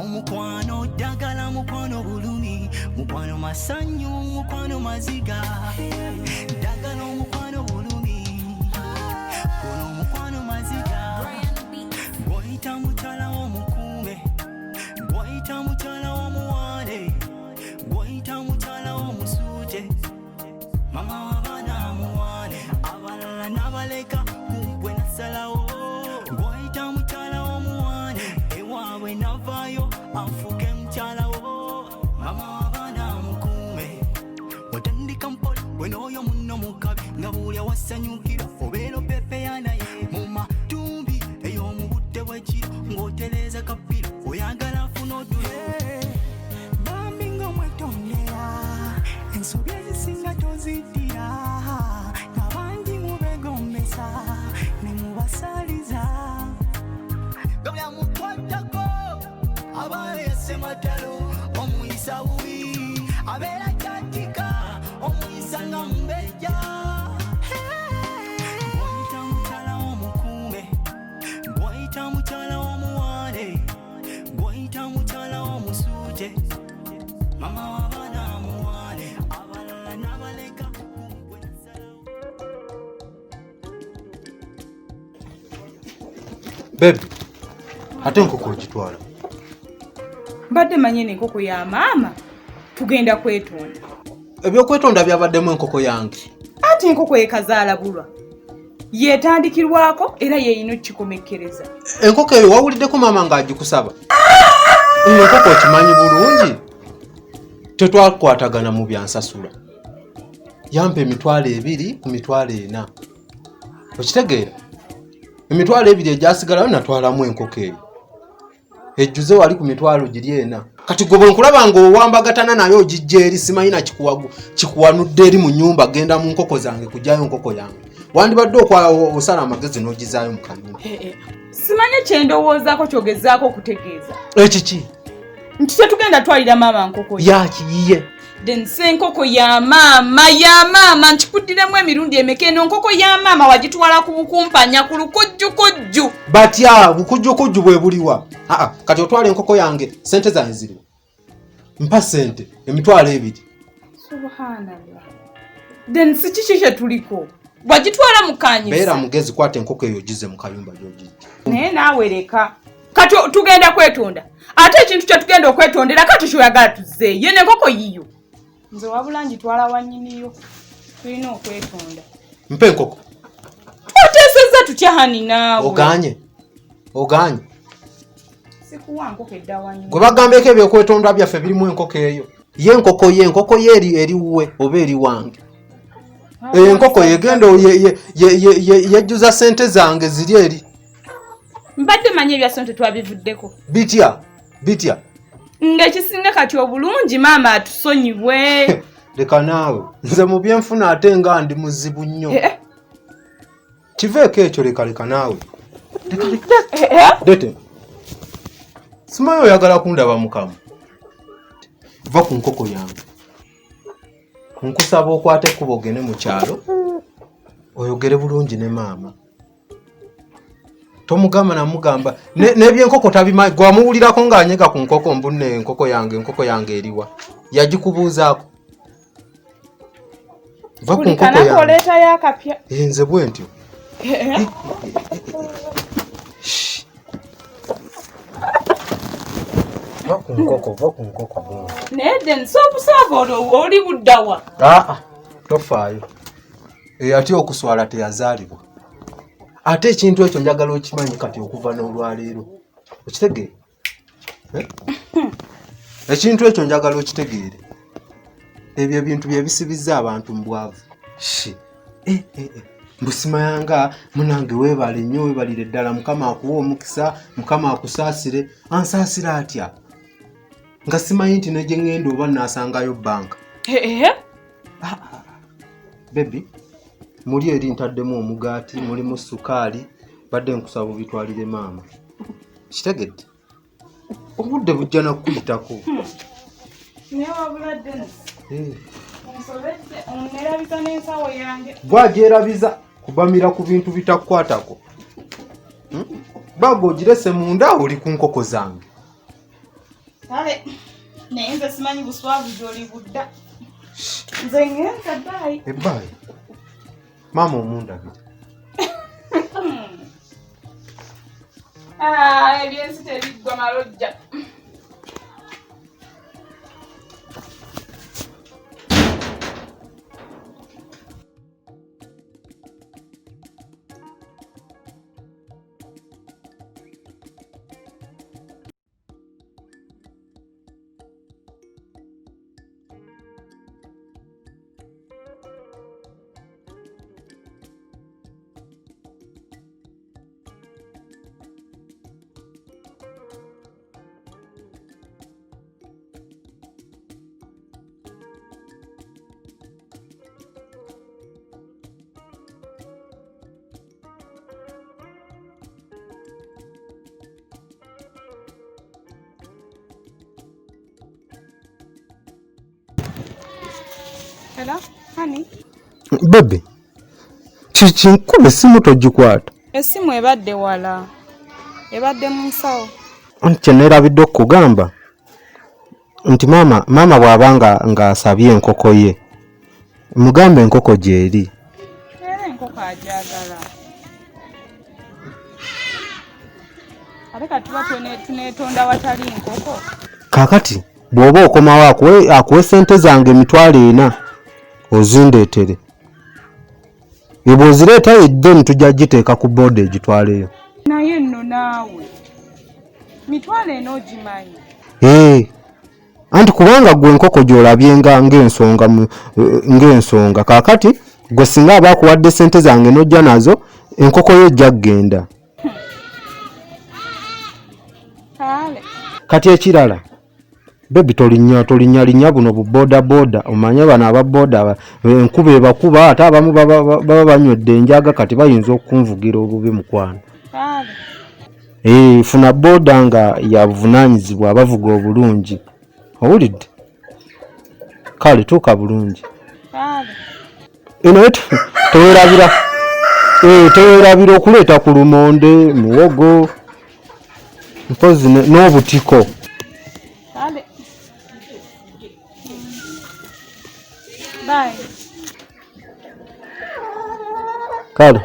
Omukwano ddagala, mukwano bulumi, mukwano masanyu, mukwano maziga. Ddagala, omukwano bulumi, guno omukwano maziga. Gw'oyita mukyala w'omukuume, gw'oyita mukyala w'omuwaale, gw'oyita mukyala w'omusuuje, mama w'abaana amuwaane, abalala n'abaleka, gwe nasalawo. Gw'oyita mukyala w'omuwaane, ewaabwe navaayo afuuke mukyalawo, mama w'abaana amukuume. Otandika mpola gwe n'oyo munno mukabi, nga buli awasanyukira obeera opepeya naye mu matumbi ey'omu budde bw'ekiro, ng'otereeza kapiro oyagala afuna otulo. Bambi ng'omwetondera ensobi ezisinga toziddira, ng'abangi mubegombesa ne mubasaliza, nga buli amukwatako aba yasematalo, omuyisa bubi, abeera kyatika, omuyisa nga mbejja. Gw'oyita mukyala w'omukuume, gw'oyita mukyala w'omuwaale, gw'oyita mukyala w'omusuuje, mama w'abaana amuwaale, abalala n'abaleka, gwe nasalawo. Baby, ate enkoko ogitwala? Mbadde manyi eno enkoko ya maama, tugenda kwetonda. Ebyokwetonda byabaddemu enkoko yange? Ate enkoko ekazaala bulwa yetandikirwako era yeyina okukikomekkereza. Enkoko eyo wawuliddeko maama ng'agikusaba? Eyo enkoko okimanyi bulungi tetwakwatagana mu byansasula, yampa 20,000 ku 40,000, okitegeera? 20,000 egyasigalayo natwalamu enkoko eyo ejjuze wali ku 400,000. Kati gwe bwe nkulaba ng'owambagatana naye ogijja eri, simanyi na kikuwanudde eri mu nnyumba, genda mu nkoko zange kugyayo nkoko yange, wandibadde osala amagezi n'ogizaayo mu kayumba. Simanyi kyendowoozaako kyogezaako okutegeeza. Ekiki? Nti tetugenda twalira maama nkoko ye. Yakiyiye. Then se enkoko ya maama, ya maama, nkikuddiremu emirundi emeka? Eno nkoko ya maama, wagitwala ku bukumpanya, ku lukujjukujju. Batya bukujjukujju bwe buliwa? Aa, kati otwala enkoko yange, sente zange ziriwa? Mpa sente 20,000. Subhanallah, then si kiki kyetuliko? Wagitwala Beera mukanyisa. mugezi, kwata enkoko eyo ogize mu kayumba gyogijja. Naye naawe leka, kati tugenda kwetonda, ate ekintu kyetugenda okwetondera kati kyoyagala tuzeeyo eno enkoko yiyo, nze wabula ngitwala wanyiniyo, tulina okwetonda. Mpa enkoko. Twateesezza tutya hani naawe? Oganye, oganye. Sikuwa nkoko, edda wanyini. Gwe bagambyeko ebyokwetonda byaffe birimu enkoko eyo? Ye enkoko ye, enkoko ye eri eri wuwe oba eri wange? Enkoko yegenda yejjuza sente zange ziri eri. Mbadde manyi ebya sente twabivuddeko. Bitya bitya? Ng'ekisinga kati obulungi maama atusonyiwe. Leka naawe, nze mu byenfuna ate nga ndi muzibu nnyo. Eh, eh, Kiveeko ekyo, leka, leka naawe. Eh, eh. Dete, simanyi oyagala kundaba mukamu. Va ku nkoko yange, nkusaba okwate ekkubo ogende mu kyalo oyogere bulungi ne maama. Tomugamba namugamba n'ebyenkoko tabimanyi. Gwamuwulirako ng'anyega ku nkoko mbunne, enkoko yange, enkoko yange eriwa? Yagikubuuzaako? Va ku nkoko Kulikanako yange. oleetayo akapya. Eh, nze bwe ntyo. Eh, eh. Va ku nkoko, va ku nkoko gundi. Naye then soobusaava olwo oli buddawa? Aa, tofaayo. Eyatya okuswala teyazaalibwa. Ate ekintu ekyo njagala okimanyi kati okuva n'olwaleero, okitegeere. Eh? Ekintu ekyo njagala okitegeere, ebyo ebintu bye bisibizza abantu mu bwavu. Shi. Eh, eh, eh. Mbusimayanga munange, weebale nnyo, weebalire ddala, Mukama akuwa omukisa, Mukama akusaasire. Ansaasira atya nga simanyi nti ne gye ŋŋenda oba naasangayo banka? Eh, eh. Baby, muli eri ntaddemu omugaati, mulimu sukaali, badde nkusaba obitwalire maama. Kitegedde, obudde bujja nakukuyitako. Naye wabula Dennis, Eh, onsobedde, onerabiza n'ensawo yange. Gwagyerabiza kubamira ku bintu bitakukwatako. Baga ogirese munda, oli ku nkoko zange. Kale naye nze simanyi buswavu gy'oli budda. Nze ngenza bye. Ebbayi maama omundabira. Ah, ebyensi tebiggwa malojja. Hello, honey. Bebe, kiki nkuba essimu togikwata? Essimu ebadde wala, ebadde mu nsawo. Anti kye neerabidde okukugamba nti maama maama bw'aba nga ng'asabye enkoko ye mugambe enkoko gy'eri. Era enkoko agyagala. Ate kati tuba tuneetonda watali nkoko. Kaakati bw'oba okomawo akuwe akuwe ssente zange 40,000 ozindeetere. Bw'ozireeta then tujja giteeka ku booda egitwaleyo. Naye nno naawe 40,000 ogimanyi. Ee, anti kubanga gwe enkoko gy'olabye nga ng'ensonga ng'ensonga kaakati gwe singa aba akuwadde ssente zange n'ojja nazo enkoko yo ejja kugenda. Kale. Kati ekirala bebi tolinnya tolinnya buno bu boda boda omanye bano aba boda enkuba ebakuba ate abamu baba banywedde enjaga kati bayinza okunvugira obubi mukwano. Kale. Ee, funa boda nga ya buvunaanyizibwa abavuga obulungi. Owulidde? Kale tuuka bulungi. Kale. Naye teweerabira teweerabira okuleeta ku lumonde, muwogo, mpozzi n'obutiko. Kale. Bye. Kale.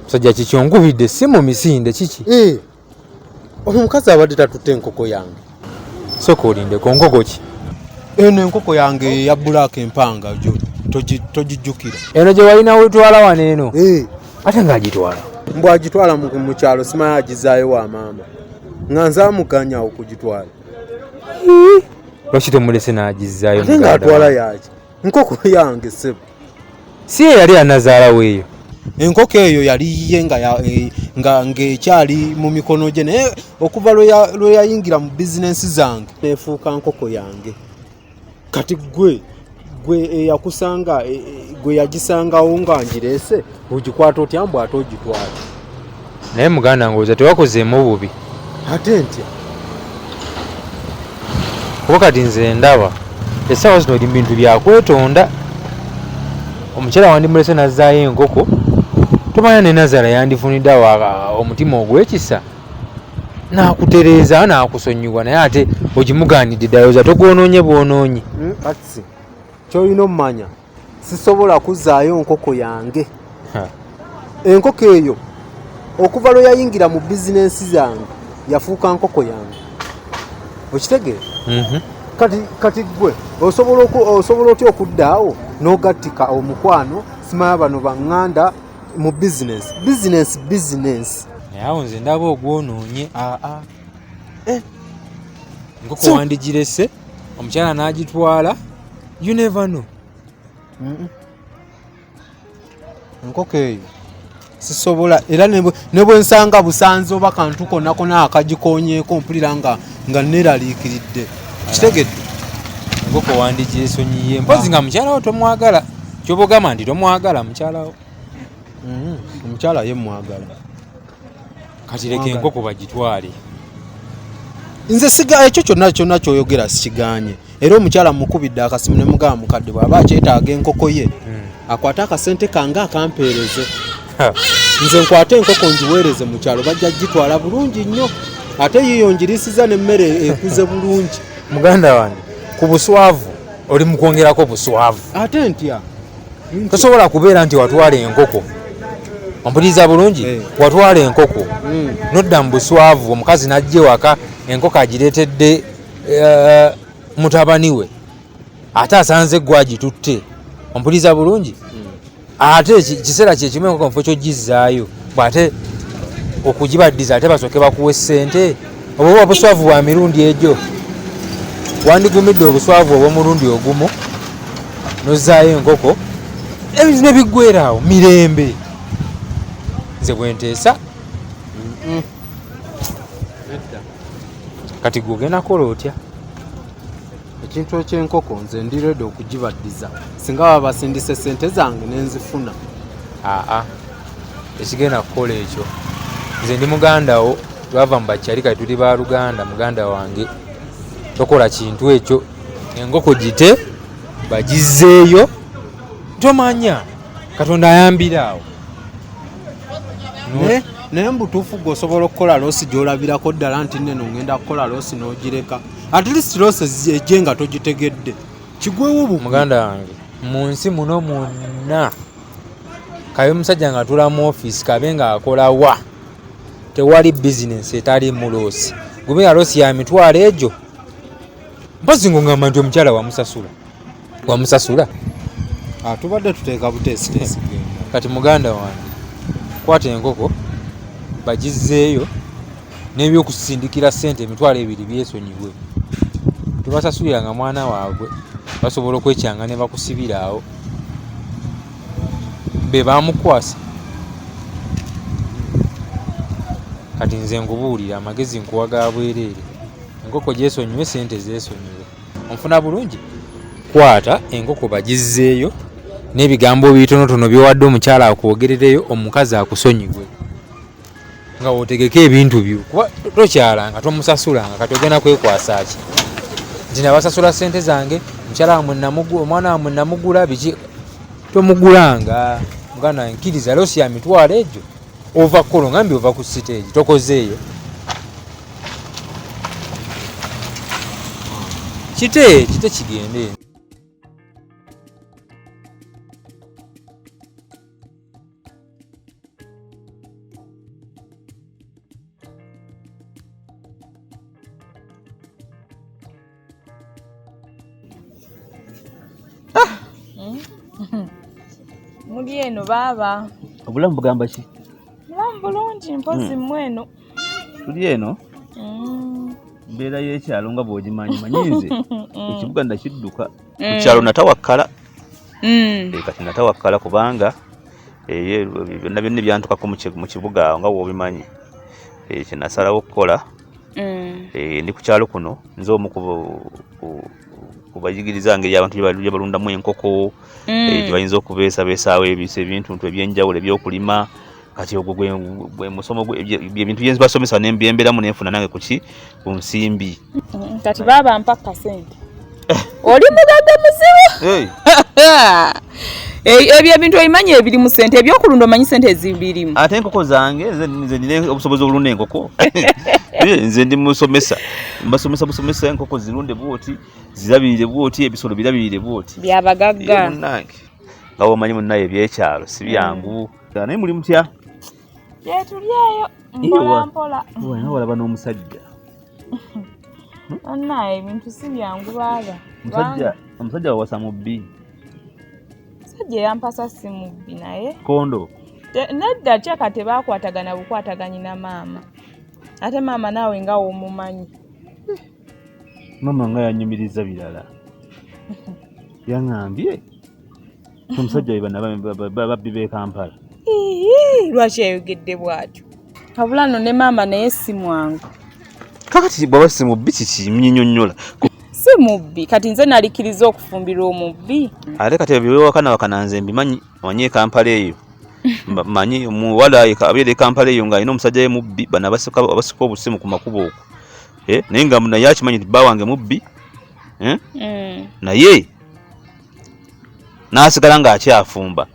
Musajja kiki onkubidde essimu misinde kiki? Omukazi abadde tatutte enkoko yange. Sooka olindeko nkoko ki? Eno enkoko yange eya bbulaaka empanga togijjukira. Eno gye walina wetwala wano eno? Ate ng'agitwala? Mbw agitwala mu kyalo simanyi agizaayo wa maama. Nga nze amuganya okugitwala. Lwaki tomulese n'agizzaayo? Ate ng'atwala yaaki? Nkoko yange ssebo. Si ye yali anazaalawo eyo? Enkoko eyo yali yiye nga ng'ekyali mu mikono gye naye okuva lwe yayingira mu bizinensi zange neefuuka nkoko yange. Kati gwe eyakusanga gwe yagisangawo nga ngireese ogikwata otya mbu ate ogitwala? Naye muganda ng'oza tewakozeemu bubi. Ate ntya? Kuba kati nze ndaba essaawa zino oli mu bintu bya kwetonda. Omukyala wandimulese n'azzaayo enkoko, tomanya ne Nazaala yandifunidde awo omutima ogw'ekisa n'akutereeza n'akusonyiwa naye ate ogimugaanidde ddala oza togwonoonye bwonoonyi. Kati ky'olina ommanya sisobola kuzzaayo nkoko yange. Enkoko eyo okuva lwe yayingira mu bizinensi zange yafuuka nkoko yange. Okitegeera? Kati gwe osobola otya okudda awo n'ogattika omukwano simanya bano baŋŋanda mu bizinensi. Bizinensi bizinensi. Naye awo nze ndaba ogwonoonye. Enkoko wandigirese omukyala n'agitwala, you never know. Enkoko eyo sisobola era ne bwe nsanga busanzi oba kantu konna konna akagikonyeeko mpulira nga neeraliikiridde. Kitegedde? Enkoko wandigyesonyiye mpozzi nga mukyala wo tomwagala. Ky'oba ogamba nti tomwagala mukyala wo. Omukyala ye mwagala. Kati leka enkoko bagitwale. Nze siga ekyo kyonna kyonna kyoyogera sikiganye. Era omukyala mukubidde akasimu ne mugamba mukadde bw'aba akyetaaga enkoko ye akwate akasente kange akampeereze. Nze nkwate enkoko ngiweereze mu kyalo, bajja gitwala bulungi nnyo, ate yiyo ngiriisiza n'emmere ekuze bulungi. Muganda wange, ku buswavu oli mu kwongerako buswavu. Ate ntya? Tosobola kubeera nti watwala enkoko, ompuliriza bulungi? Watwala enkoko nodda mu buswavu, omukazi n'ajja ewaka enkoko agireetedde mutabani we, ate asanze gwe agitutte. Ompuliriza bulungi? Ate kiseera kyekimu enkoko mufo kyogizzaayo, bw'ate okugibaddiza ate basooke bakuwa essente. Obwo buba buswavu bwa mirundi egyo. Wandigumidde obuswavu obw'omulundi ogumu nozzaayo enkoko, ebintu ne biggweera awo mirembe. Nze bwe nteesa. Kati gwe ogenda kukola otya? Ekintu eky'enkoko nze ndi ready okugibaddiza singa baba basindise sente zange nenzifuna. Aa, ekigenda kukola ekyo, nze ndi muganda wo, twava mu bakyali, kati tuli ba luganda. Muganda wange, tokola kintu ekyo. Enkoko gite bagizzeeyo, tomanya Katonda ayambira awo. Naye mbutuufu gwe osobola okukola loss gy'olabirako ddala nti neno ngenda kukola loss n'ogireka, at least loss ejje nga togitegedde kigwewo bubi. Muganda wange, mu nsi muno mwonna, kabe musajja nga atula mu ofiisi, kabe nga akola wa, tewali bizinensi etalimu loss. Gube nga loss ya mitwalo egyo, mpozi ng'ongamba nti omukyala wamusasula. Wamusasula? Tubadde tuteeka buteesiteesi. Kati muganda wange, kwata enkoko bagizzeeyo, n'ebyokusindikira ssente 20,000 byesonyiwe. Tubasasulira nga mwana waabwe, basobola okwekyanga ne bakusibira awo be bamukwasa. Kati nze nkubuulira amagezi nkuwa ga bwereere, enkoko gyesonyiwe, ssente zeesonyiwe. Onfuna bulungi? Kwata enkoko bagizzeeyo, n'ebigambo bitonotono by'owadde omukyala akwogerereyo, omukazi akusonyiwe nga wotegeka ebintu byo, kuba tokyalanga tomusasulanga. Kati ogenda kwekwasa ki nti nabasasula sente zange, mukyala wamwe namugula, omwana wamwe namugula, biki? Tomugulanga muganda, nkiriza loss ya mitwalo egyo. Ova kukolo ngambye ova ku siteegi, tokozeeyo kite kite kigende. Muli eno baaba. Obulamu bugamba ki? Bulamu bulungi, mpozi mmwe eno. Tuli eno. Mbeera y'ekyalo nga bw'ogimanyi, manyi nze ekibuga nakidduka. Ku kyalo natawakkala. Kati natawakkala kubanga byonna byonna ebyantukako mu kibuga awo nga bw'obimanyi. Kye nasalawo okukola, ndi ku kyalo kuno, nze omu ku bayigiriza ngeri abantu gye balundamu enkoko, gye bayinza okubeesabeesaawo ebintuntu ebyenjawulo ebyokulima. Kati ogwo gwe musomo ebintu bye nzibasomesa ne mbyemberamu ne nfuna nange kuki ku nsimbi. Kati baaba mpa kasente. Oli mugagga muzibu. Ebyo ebintu obimanyi ebirimu sente, ebyokulunda omanyi sente ezibirimu. Ate enkoko zange nze nina obusobozi obulunda enkoko. Nze ndi musomesa, mbasomesa busomesa enkoko zirunde bwoti, zirabirire bwoti, ebisolo birabirire bwoti. Byabagagga. Munnange nga bw'omanyi munnaye ebyekyalo si byangu. Naye muli mutya? Gyetulyeyo mpola mpola. Nawe walaba n'omusajja. Annaye ebintu si byangu baaba. Omusajja wawasa mubbi. Omusajja eyampasa si mubbi naye. Kondo. Nedda kyaka tebakwatagana bukwataganyi na maama. Ate maama naawe nga womumanyi. Maama nga yanyumiriza birala. Yaŋŋambye omusajja we bano babbi b'e Kampala. Lwaki yayogedde bw'atyo? Wabula nno ne maama naye si mwangu. Kakati bw'aba si mubbi kiki nyinyonnyola? Si mubbi, kati nze nalikkiriza okufumbirwa omubbi. Ate kati ebyo byewakana wakana nze mbimanyi, omanyi e Kampala eyo. Manyi omuwala abeera e Kampala eyo ng'alina omusajja ye mubbi, bano abasika obusimu ku makubo okwo, naye nga naye akimanyi nti bba wange mubbi, naye n'asigala ng'akyafumba.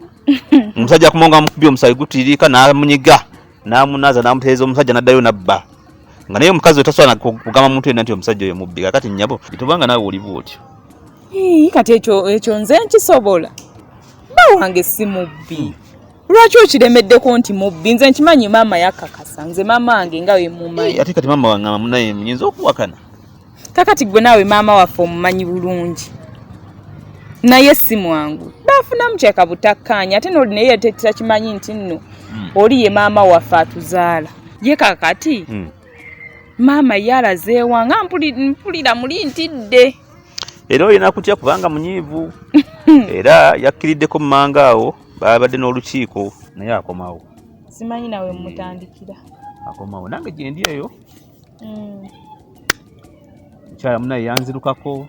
Omusajja akomawo nga amukubye omusaayi gutiiriika, n'amunyiga, n'amunaaza, n'amutereeza, omusajja n'addayo n'abba. Nga naye omukazi oyo tasobola kugamba muntu yenna nti omusajja oyo mubbi. Kakati nnyabo, tobanga naawe oli bw'otyo. Kati ekyo nze nkisobola. Bba wange si mubbi. Lwaki okiremeddeko nti mubbi? Nze nkimanyi maama yakakasa. Nze maama wange nga we mumanyi. Ate kati maama wange munaye nyinza okuwakana. Kakati gwe naawe maama waffe omumanyi bulungi. Naye si mwangu. Baafunamu kyeka butakkaanya ate n'oli naye takimanyi nti nno oli ye maama waffe atuzaala. Ye kakati maama ye alazeewa nga mpulira muli ntidde. Era olina kutya kubanga munyiivu. Era yakkiriddeko mu manga awo, babadde n'olukiiko naye akomawo. Simanyi nawe mutandikira. Akomawo nange gye ndi eyo. Mukyala munaye yanzirukako.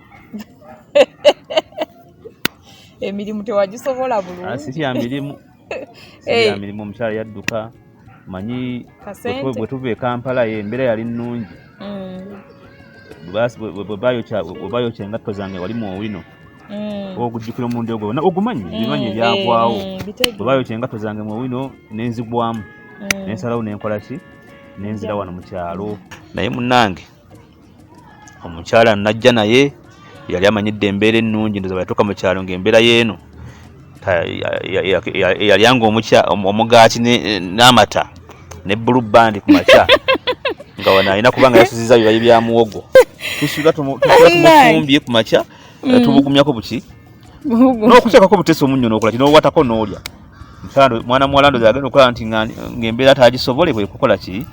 Emirimu tewagisobola bulungi. Si ya mirimu. Si ya mirimu, omukyala yadduka. Manyi bwe tuva e Kampala ye embeera yali nnungi. Bwe bayokya engatto zange wali mu Owino. Ogujjukira omulundi ogwo ogumanyi ebimanyi ebyagwawo. Bwe bayokya engatto zange mu Owino ne nzigwamu. Ne nsalawo ne nkola ki? Ne nzira wano mu kyalo. Naye munnange omukyala najja naye yali amanyidde embeera ennungi, ndowooza bwe yatuuka mu kyalo ng'embeera y'eno yalyanga omugaati n'amata ne blue band ku makya, nga wano alina kubanga yasuzizza bibayi bya muwogo. Tusula tumufumbye ku makya, tubugumyako buki n'okuteekako buteesi omunnyo n'okola ki n'owatako n'olya. Mwana muwala ndowooza agenda okukola nti ng'embeera taagisobole kwe kukola ki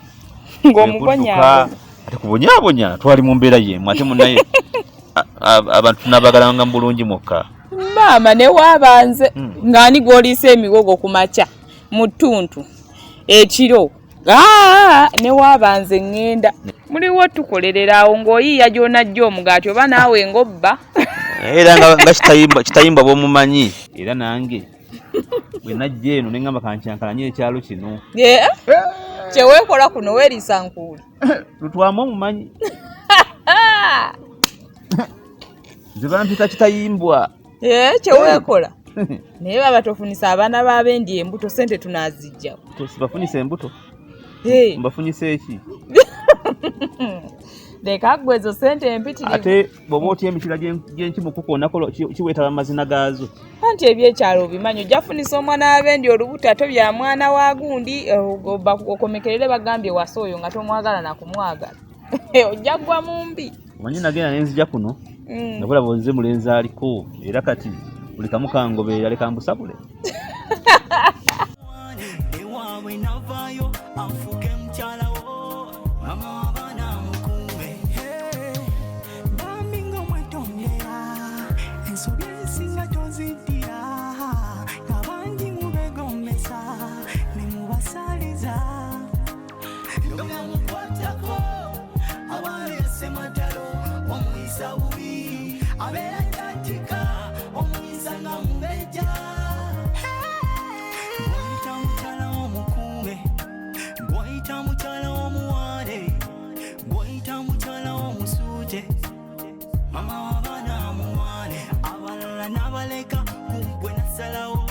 ng'omubonyabonya. Ate kubonyabonya twali mu mbeera y'emu, ate munnaye abantu tunaabagalanga mu bulungi mwokka. Maama ne waabanze ng'ani gw'oliisa emiwogo ku makya mu ttuntu ekiro, ne waabanze ŋŋenda muliwo tukolerera awo ng'oyiiya gy'onajja omugaati oba naawe ng'obba. Era nga kitayimbwa bw'omumanyi. Era nange bwe najja eno ne ŋŋamba kankyankalanye ekyalo kino. Kye weekola kuno weeriisa nkuuli. Lutwamu omumanyi. Nze bampita kitayimbwa. Kye weekola. Naye baba tofunisa abaana b'abendi embuto, ssente tunaazijjawo. Bafunisa embuto? Mbafunyisa eki? Leka ggwe ezo ssente empitirivu. Ate bw'oba otya emikira gy'enkimu kukoonako kiweetaba amazina gaazo. Anti ebyekyalo obimanyi, ojja kufunisa omwana w'abendi olubuto ate bya mwana wa gundi, okomekerere bagambye wasa oyo nga tomwagala na kumwagala. Ojja ggwa mu mbi. Omanyi nagenda ne nzija kuno, nga bulaba nze mulenzi aliko, era kati buli kamu kangoberera leka mbusabule. Ewaabwe navaayo afuge mukyala wo, mama w'abaana amukuume. Bambi ng'omwetondera, ensobi ezisinga toziddira, ng'abangi mubeegombesa ne mubasaliza. Nga mukwatako abalese matalo, omuyisa bubi abeera tatika, omuyisa nga mubejja. Gwayita mukyala w'omukuume, gwayita mukyala w'omuwaale, gwayita mukyala w'omusuute, mama w'abaana amuwaale, abalala n'abaleka ku gwe nasalawo.